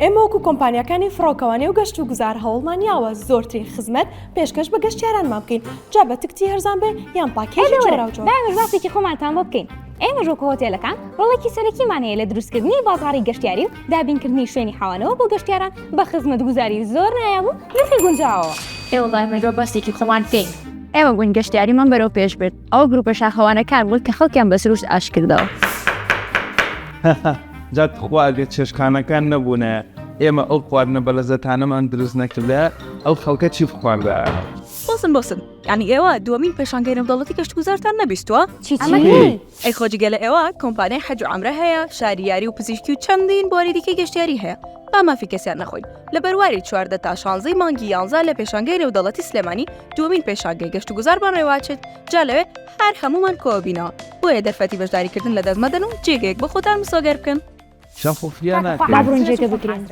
ئێمە وەکو کۆمپانیاکانی فڕۆکەوانی و گەشت و گوزار هەوڵمان یاوە زۆرترین خزمەت پێشکەش بە گەشتیارانمان بکەین جا بە تکتی هەرزان بێ یان پاکێجی جۆراوجۆر. با ئێمەش باسێکی خۆمانتان بۆ بکەین. ئێمەش وەکو هۆتێلەکان ڕۆڵێکی سەرەکیمان هەیە لە دروستکردنی بازاڕی گەشتیاری و دابینکردنی شوێنی حەوانەوە بۆ گەشتیاران بە خزمەتگوزاری زۆر نایاب و نرخی گونجاوەوە. ئێ وەڵا ئێمەش با باسێکی خۆمان بکەین. ئێمە بووین گەشتیاریمان بەرەو پێش برد. ئەوە گروپە شاخەوانەکان بوون کە خەڵکیان بە سروشت ئاشت کردەوە. جا تخوا ئەگەر چێشتخانەکان نەبوونایە ئێمە ئەو خواردنە بەلەزەتانەمان دروست نەکردایە ئەو خەڵکە چی بخواردایە؟ بۆسن بۆسن یانی ئێوە دووەمین پێشانگەی نێودەوڵەتی گەشتوگوزارتان نەبیستووە؟ چی چی؟ ئەی خۆ جگە لە ئێوە کۆمپانیای حەج و عەمرە هەیە، شاری یاری و پزیشکی و چەندین بواری دیکەی گەشتیاری هەیە، با مافی کەسیان نەخۆین. لە بەرواری 14 تا شانزەی مانگی یانزە لە پێشانگەی نێودەوڵەتی سلێمانی دووەمین پێشانگەی گەشتوگوزار بەڕێوەئەچێت، جا لەوێ هەر هەموومان کۆئەبینەوە، بۆیە دەرفەتی بەشداریکردن لەدەست مەدەن و جێگەیەک بۆ خۆتان مسۆگەر بکەن. شەخۆ فریا با ناکەوی. بڕۆین جێگە بگرین.